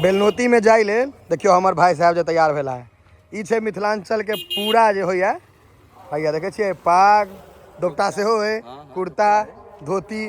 बेलनौती में जाय लेल देखियो हमर भाई साहब जे तैयार भेला है। ई छै मिथिलांचल के पूरा जे होइया, हैया देखै छियै पाग दोपटा सेहो है, कुर्ता धोती।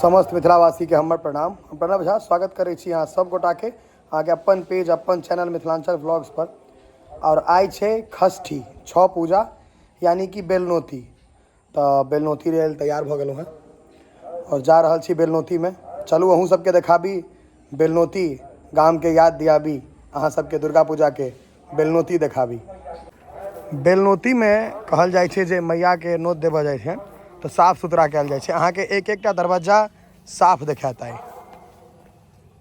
समस्त मिथिलावासी के हमर प्रणाम। हम प्रणव झा स्वागत करै छी अहाँ सब गोटा के अहाँके अपन पेज अपन चैनल मिथिलांचल व्लॉग्स पर। और आइ छै खष्ठी छओ पूजा यानी कि बेलनौती। तऽ बेलनौती लेल तैयार भऽ गेलहुँ हेँ और जा रहल छी बेलनौती में। चलू अहूँ सबके देखाबी बेलनौती, गाम के याद दियाबी अहाँ सबके दुर्गा पूजा के बेलनौती देखाबी। बेलनौती में कहल जाइ छै जे मैया के नोत देबऽ जाइ छै तऽ साफ सुथरा कयल जाइ छै। अहाँके एक एकटा दरवाजा साफ देखायत। आइ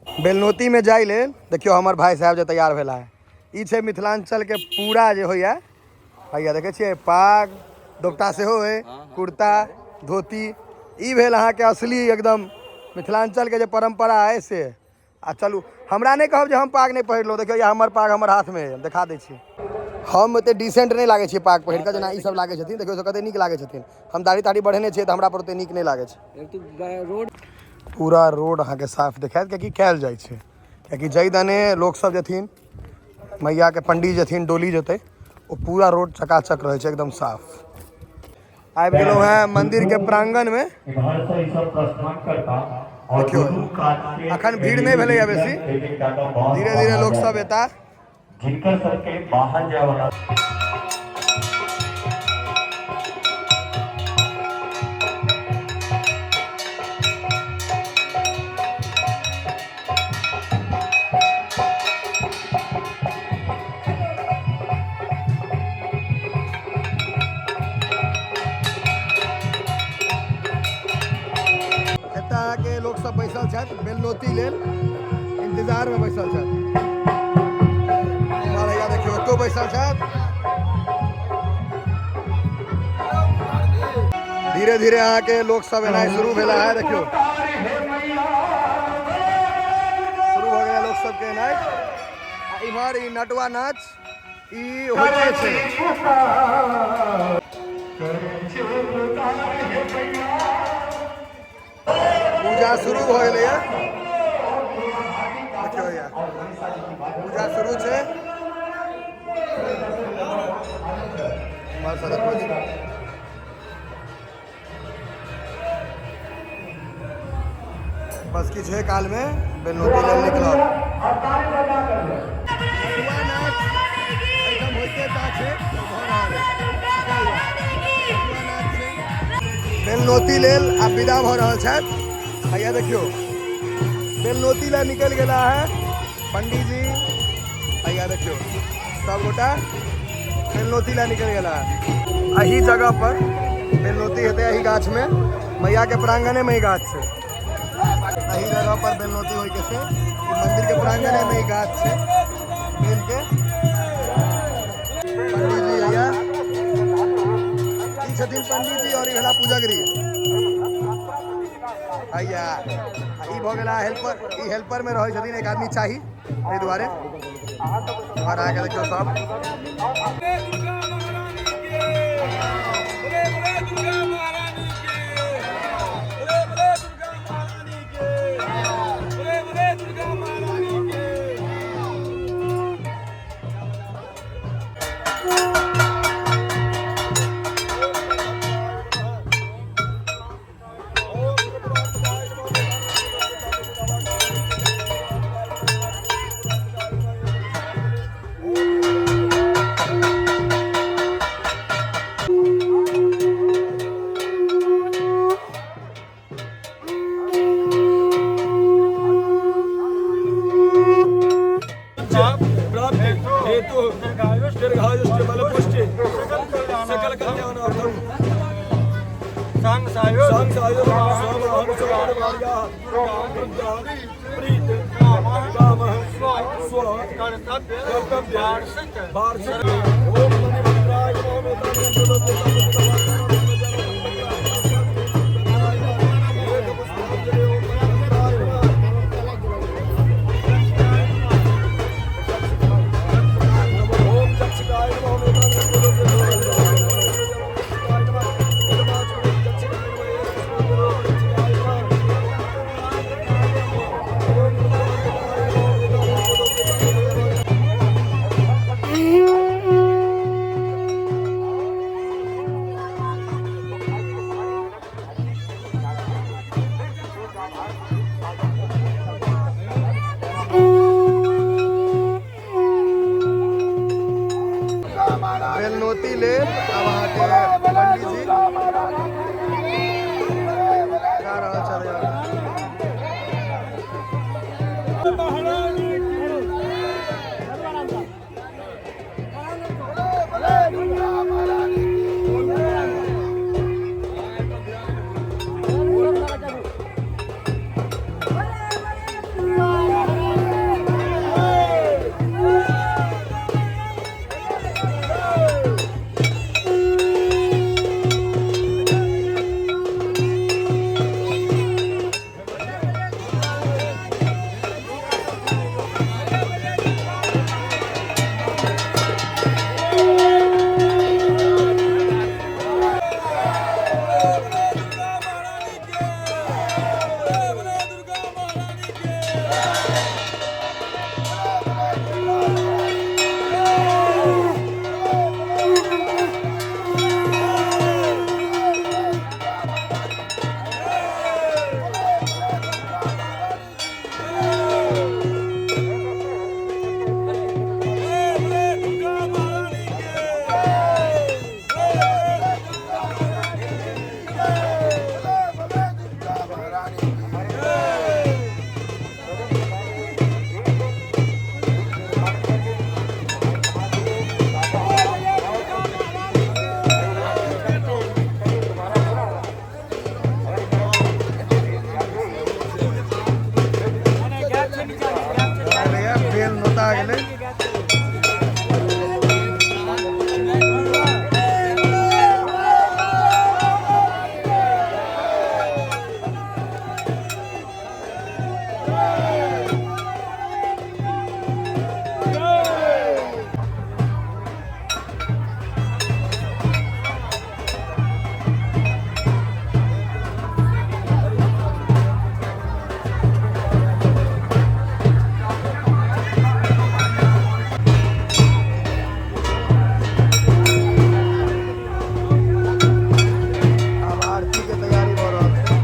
बेलनौती में जाय लेल देखियौ हमर भाई साहब जे तैयार भेला है। ई छै मिथिलांचल के पूरा जे होइया, हैया देखै छियै पाग दोपटा सेहो है, कुर्ता धोती। ई भेल अहाँके असली एकदम मिथिलांचल के जे परंपरा है से। आ चलू हमरा नहि कहब जे हम पाग नहि पहिरलहुँ। देखियौ ये हमर पाग हमर हाथमे है, देखा दै छी। हम ओते डिसेंट नहि लागै छियै पाग पहिर कऽ जेना ई सब लागै छथिन। देखियौ कते नीक लागै छथिन। हम दाढ़ी ताढ़ी बढ़ेने छियै तऽ हमरा पर ओते नीक नहि लागै छै। पूरा रोड अहाँके साफ देखायत, कियाकि कयल जाइ छै, कियाकि जाहि दने लोक सब जेथिन मैयाके पंडी जेथिन डोली जेतै ओ पूरा रोड चकाचक रहै छै एकदम साफ। आबि गेलहुँ हेँ मंदिर के प्रांगण में। देखियौ अखन भीड़ नहि भेलैए बेसी, धीरे धीरे लोक सब एता। जिनकर सबके बाहर जाय वाला एतऽ अहाँके लोक सब बैसल छथि बेलनौती लेल इंतजार में बैसल छथि। भैया देखियौ एतो बैसल छथि। धीरे धीरे अहाँके लोक सब एनाइ शुरू भेला है। देखियौ शुरू भऽ गेलै लोक सबके एनाइ। आ इम्हर ई नटुआ नाच ई होइते छै। पूजा शुरू भऽ गेलैए। देखियौ भैया पूजा शुरू छै। इम्हर सँ देखबै छी। बस किछुए काल में बेलनौती लेल निकलब। नटुआ नाच एहिठाम होइते टा छै, भऽ रहल है। नटुआ नाच छै। बेलनौती लेल आब विदा भऽ रहल छथि। भैया देखियौ बेलनौती लए निकलि गेला है पंडीजी। भैया देखियौ सबगोटा बेलनौती लए निकलि गेला है। एही जगह पर बेलनौती हेतै, एही गाछ में, मैया के प्रांगणे में ई गाछ छै। एही जगह पर बेलनौती होय के छै। मंदिर के प्रांगणे में ई गाछ छै बेल के। पंडीजी भैया ई छथिन पंडीजी और ई भेला पूजगरी भैया। ई भऽ गेला हेल्पर। ई हेल्पर में रहै छथिन, एक आदमी चाही एहि दुआरे। और आगे देखियौ सब। हेतु दीर्घायुष्य बलपुष्टि सकल कल्याणार्थम प्रीत काम स्व कर्तव्य वार्षिक। ओम मणिभद्राय बेलनोती लेल आब अहाँके पंडीजी जा रहल छथि। बेल नोता गेलै। आब आरती के तैयारी भऽ रहल छै।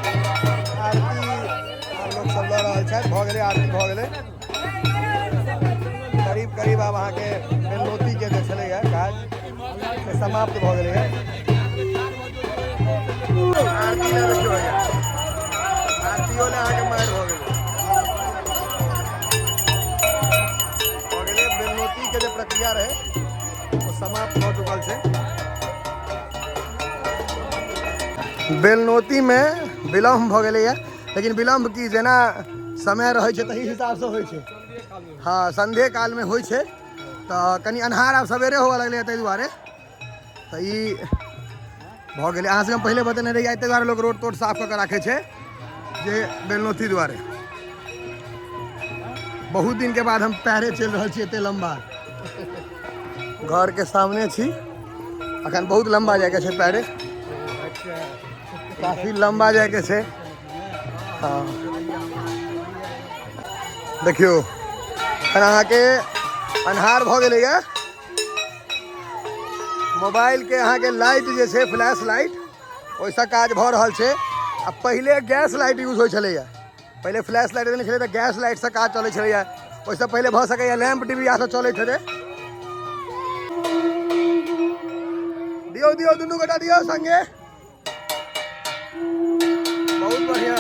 आरती आब लोक सब लऽ रहल छथि। भऽ गेलै आरती, भऽ गेलै करीब करीब। आब अहाँके बेलनोती के जे छलैया काज से समाप्त भऽ गेलैया। आरती लए देखियौ भैया, आरतियो लए अहाँके मारि भऽ गेलै। भऽ गेलै बेलनोती के जे प्रक्रिया रहै ओ समाप्त भऽ चुकल छै। बेलनोती में विलम्ब भऽ गेलैया, लेकिन विलम्ब की, जेना समय रहै छै तही हिसाबसँ होइ छै। हँ, संध्ये कालमे होइ छै, तऽ कनि अन्हार आब सवेरे होबऽ लगलै, ताहि दुआरे तऽ ई भऽ गेलै। अहाँ सबके हम पहिले बतेने रहियै, ताहि दुआरे लोक रोड तोड साफ कऽ के राखै छै जे बेलनौती दुआरे। बहुत दिन के बाद हम पैरे चलि रहल छी एते लम्बा। घर के सामने छी, अखन बहुत लम्बा जायके छै पैरे, काफी लम्बा जायके छै। हँ देखियौ, एखन अहाँके अन्हार भऽ गेलैए। मोबाइल के अहाँके लाइट जे छै, फ्लैश लाइट, ओहिसँ काज भऽ रहल छै। आ पहिले गैस लाइट यूज होइ छलैए, पहिले फ्लैश लाइट नहि छलै तऽ गैस लाइटसँ काज चलै छलैए। ओहिसँ पहिले भऽ सकैए लैम्प डिबियासँ चलैत हेतै। दियौ दियौ, दुनू गोटा दियौ संगे। बहुत बढ़िया।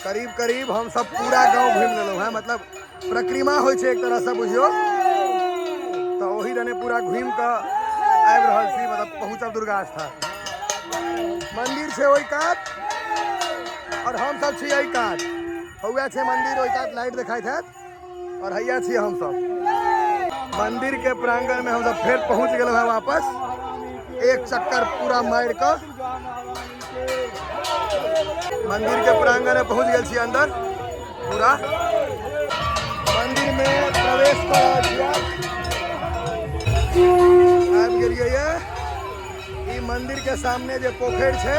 करीब करीब हम सब पूरा गांव घूमि लेलहुँ हैं, मतलब परिक्रमा होइ छै एक तरह से बुझियौ तऽ ओही दने पूरा घूमि कऽ आबि रहल छी, मतलब पहुँचब दुर्गा स्थान। मंदिर छै ओहि कात और हम सब छी एहि कात। हौआ छै मंदिर ओहि कात, लाइट देखाइत हैत, और हैया छी हम सब मंदिर के प्रांगण में। हम सब फेर पहुंच गेलहुँ हैं वापस, एक चक्कर पूरा मारि कऽ मंदिर के प्रांगण में पहुंच गेल छी। अंदर पूरा मंदिर में प्रवेश कऽ रहल छी। आबि गेलियै ये ई मंदिर के सामने जे पोखरि छै।